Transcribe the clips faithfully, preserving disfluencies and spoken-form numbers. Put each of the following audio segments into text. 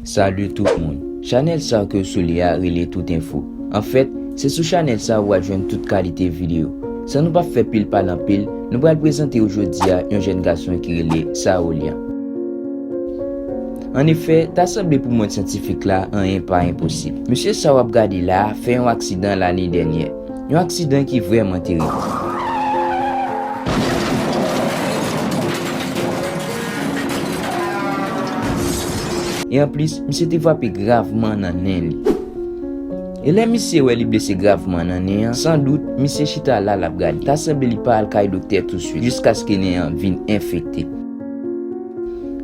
Salut tout moun. Chanèl sa ke w sou li a rele Tout Enfo. Anfèt, se sou chanèl sa ou pral jwenn tout kalite videyo. San nou pa fè pil pale anpil, nou pral prezante w jodi a yon jèn gason ki rele Saolian. Annefè, ta sanble pou mond syantifik la, anyen pa enposib. Mesye sa w ap gade la a fè yon aksidan lane dènyè. Yon aksidan ki vrèman terib. E anplis, misye te frape gravman nan nen li. E lè misye wè li blese gravman nan nen an, san dout, misye chita la l ap gade. Ta sanble li pa al kay doktè touswit, jiskaske nen an vin enfekte.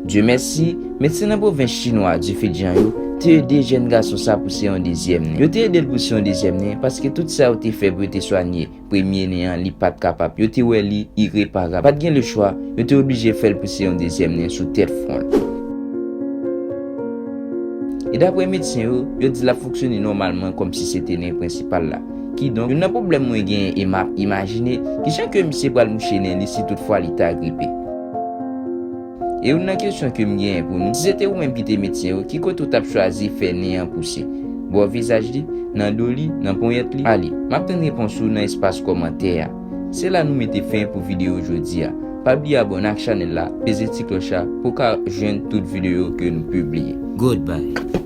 Dye mèsi, medsen nan pwovens chinwa di Fidyan yo te ede jèn gason sa pouse yon dezyèm nen. Yo te ede l pouse yon dezyèm nen paske tout sa yo te fè pou yo te swanye premye nen an, li pa t kapab. Yo te wè li ireparab. Pa t gen lechwa, yo te oblije fè l pouse yon dezyèm nen sou tèt fwon l. E daprè medsen yo, yo di l ap fonksyone nòmalman kòmsi se te nen prensipal la. Kidonk, youn nan pwoblèm mwen genyen e m ap imajine kijan ke misye pral mouche nen li si toutfwa li ta gripe. E youn nan kesyon ke m genyen pou nou, si se te ou menm ki te medsen yo, ki kote w t ap chwazi fè nen an pouse? Bò vizaj li, nan do li, nan ponyèt li? Ale, m ap tann repons ou nan espas kòmantè a. Se la nou mete fen pou videyo jodi a. Pa bliye abòne ak chanèl la, peze ti klòch la pou w ka jwenn tout videyo ke nou pibliye. Goodbye.